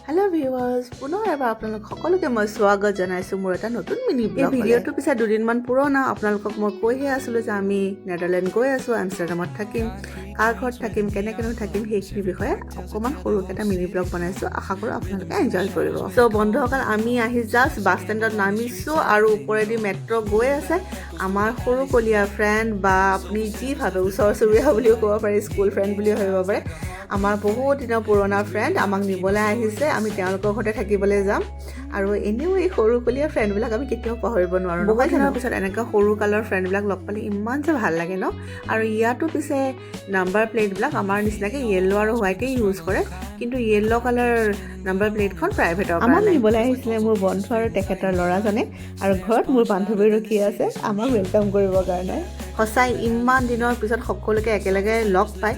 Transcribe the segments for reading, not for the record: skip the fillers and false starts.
Hello' viewers, পুনৰ এবাৰ আপোনালোক সকলোকে মই স্বাগত জনাইছোঁ মোৰ এটা নতুন মিনি এই ব্লগ। ভিডিঅ'টো পিছে দুদিনমান পুৰণা। আপোনালোকক মই কৈহে আছিলোঁ যে আমি নেডাৰলেণ্ড গৈ আছোঁ, আমষ্টাৰডামত থাকিম, কাৰ ঘৰত থাকিম, কেনেকৈনো থাকিম, সেইখিনি বিষয়ে অকণমান সৰুকৈ এটা মিনি ব্লগ বনাইছোঁ। আশা কৰোঁ আপোনালোকে এনজয় কৰিব। চ' বন্ধুসকল, আমি আহি জাষ্ট বাছ ষ্টেণ্ডত নামিছোঁ আৰু ওপৰেদি মেট্ৰ' গৈ আছে। আমাৰ সৰুকলীয়া ফ্ৰেণ্ড বা আপুনি যি ভাবে, ওচৰ চুবুৰীয়া বুলিও ক'ব পাৰে, স্কুল ফ্ৰেণ্ড বুলিও ভাবিব পাৰে, আমাৰ বহুত দিনৰ পুৰণা ফ্ৰেণ্ড আমাক নিবলৈ আহিছে। আমি তেওঁলোকৰ ঘৰতে থাকিবলৈ যাম। আৰু এনেও এই সৰুকলীয়া ফ্ৰেণ্ডবিলাক আমি কেতিয়াও পাহৰিব নোৱাৰোঁ, বহুত নহয় দিনৰ পিছত এনেকুৱা সৰু কালৰ ফ্ৰেণ্ডবিলাক লগ পালে ইমান যে ভাল লাগে ন? আৰু ইয়াতো পিছে নাম্বাৰ প্লেটবিলাক আমাৰ নিচিনাকৈ য়েল্ল' আৰু হোৱাইটেই ইউজ কৰে, কিন্তু য়েল্ল' কালাৰ নাম্বাৰ প্লেটখন প্ৰাইভেটৰ আমাক কাৰণে। নিবলৈ আহিছিলে মোৰ বন্ধু আৰু তেখেতৰ ল'ৰাজনে আৰু ঘৰত মোৰ বান্ধৱী ৰখি আছে আমাক welcome কৰিবৰ কাৰণে। সঁচাই ইমান দিনৰ পিছত সকলোকে একেলগে লগ পাই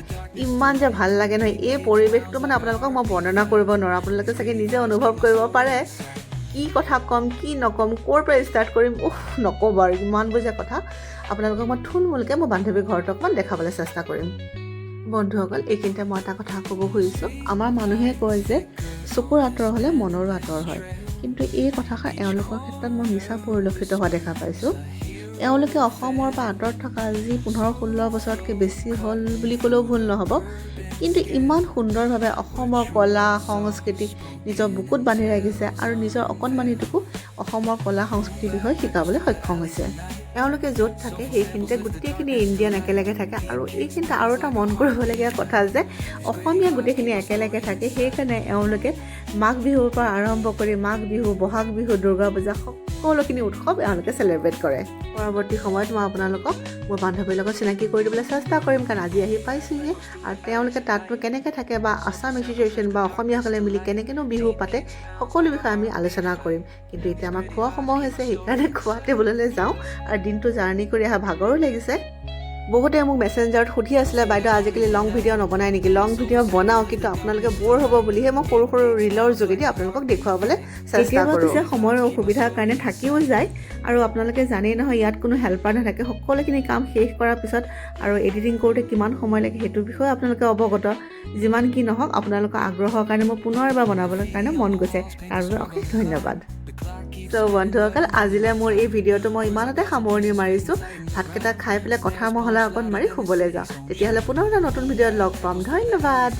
ইমান যে ভাল লাগে নহয়। এই পৰিৱেশটো মানে আপোনালোকক মই বৰ্ণনা কৰিব নোৱাৰোঁ। আপোনালোকে চাগে নিজে অনুভৱ কৰিব পাৰে। কি কথা ক'ম, কি নক'ম, ক'ৰ পৰা ষ্টাৰ্ট কৰিম, উফ, নক'ব আৰু ইমানবোৰ যে কথা। আপোনালোকক মই থুলমূলকৈ মোৰ বান্ধৱীৰ ঘৰটো অকণমান দেখাবলৈ চেষ্টা কৰিম। বন্ধুসকল, এইখিনিতে মই এটা কথা ক'ব খুজিছোঁ। আমাৰ মানুহে কয় যে চকুৰ আঁতৰ হ'লে মনৰো আঁতৰ হয়, কিন্তু এই কথাষাৰ এওঁলোকৰ ক্ষেত্ৰত মই মিছা পৰিলক্ষিত হোৱা দেখা পাইছোঁ। এওঁলোকে অসমৰ পৰা আঁতৰত থকা আজি 15-16 বছৰতকৈ বেছি হ'ল বুলি ক'লেও ভুল নহ'ব, কিন্তু ইমান সুন্দৰভাৱে অসমৰ কলা সংস্কৃতিক নিজৰ বুকুত বান্ধি ৰাখিছে আৰু নিজৰ অকণমানিটোকো অসমৰ কলা সংস্কৃতিৰ বিষয়ে শিকাবলৈ সক্ষম হৈছে। এওঁলোকে য'ত থাকে, সেইখিনিতে গোটেইখিনি ইণ্ডিয়ান একেলগে থাকে। আৰু এইখিনিতে আৰু এটা মন কৰিবলগীয়া কথা যে অসমীয়া গোটেইখিনি একেলগে থাকে, সেইকাৰণে এওঁলোকে মাঘ বিহুৰ পৰা আৰম্ভ কৰি মাঘ বিহু, বহাগ বিহু, দুৰ্গা পূজা, সকলোখিনি উৎসৱ এওঁলোকে চেলিব্ৰেট কৰে। পৰৱৰ্তী সময়ত মই আপোনালোকক মোৰ বান্ধৱীৰ লগত চিনাকি কৰি দিবলৈ চেষ্টা কৰিম, কাৰণ আজি আহি পাইছোঁহি। আৰু তেওঁলোকে তাতনো কেনেকৈ থাকে বা আছাম এছ'চিয়েশ্যন বা অসমীয়াসকলে মিলি কেনেকৈনো বিহু পাতে, সকলো বিষয়ে আমি আলোচনা কৰিম। কিন্তু এতিয়া আমাৰ খোৱা সময় হৈছে, সেইকাৰণে খোৱা টেবুললৈ যাওঁ। আৰু দিনটো জাৰ্ণি কৰি অহা ভাগৰো লাগিছে। বহুতে মোক মেছেঞ্জাৰত সুধি আছিলে, "বাইদেউ, আজিকালি লং ভিডিঅ' নবনাই নেকি?" লং ভিডিঅ' বনাওঁ, কিন্তু আপোনালোকে ব'ৰ হ'ব বুলিহে মই সৰু সৰু ৰিলৰ যোগেদি আপোনালোকক দেখুৱাবলৈ চেষ্টা কেতিয়াবা কৰোঁ। পিছে সময়ৰ অসুবিধাৰ কাৰণে থাকিও যায়। আৰু আপোনালোকে জানেই নহয়, ইয়াত কোনো হেল্পাৰ নাথাকে। সকলোখিনি কাম শেষ কৰাৰ পিছত আৰু এডিটিং কৰোঁতে কিমান সময় লাগে, সেইটোৰ বিষয়ে আপোনালোকে অৱগত। যিমান কি নহওক, আপোনালোকৰ আগ্ৰহৰ কাৰণে মই পুনৰ এবাৰ বনাবলৈ কাৰণে মন গৈছে। তাৰ বাবে অশেষ ধন্যবাদ। চ' বন্ধুসকল, আজিলৈ মোৰ এই ভিডিঅ'টো মই ইমানতে সামৰণি মাৰিছোঁ। ভাতকেইটা খাই পেলাই কথাৰ মহলা অকণ মাৰি শুবলৈ যাওঁ। তেতিয়াহ'লে পুনৰ এটা নতুন ভিডিঅ'ত লগ পাম। ধন্যবাদ।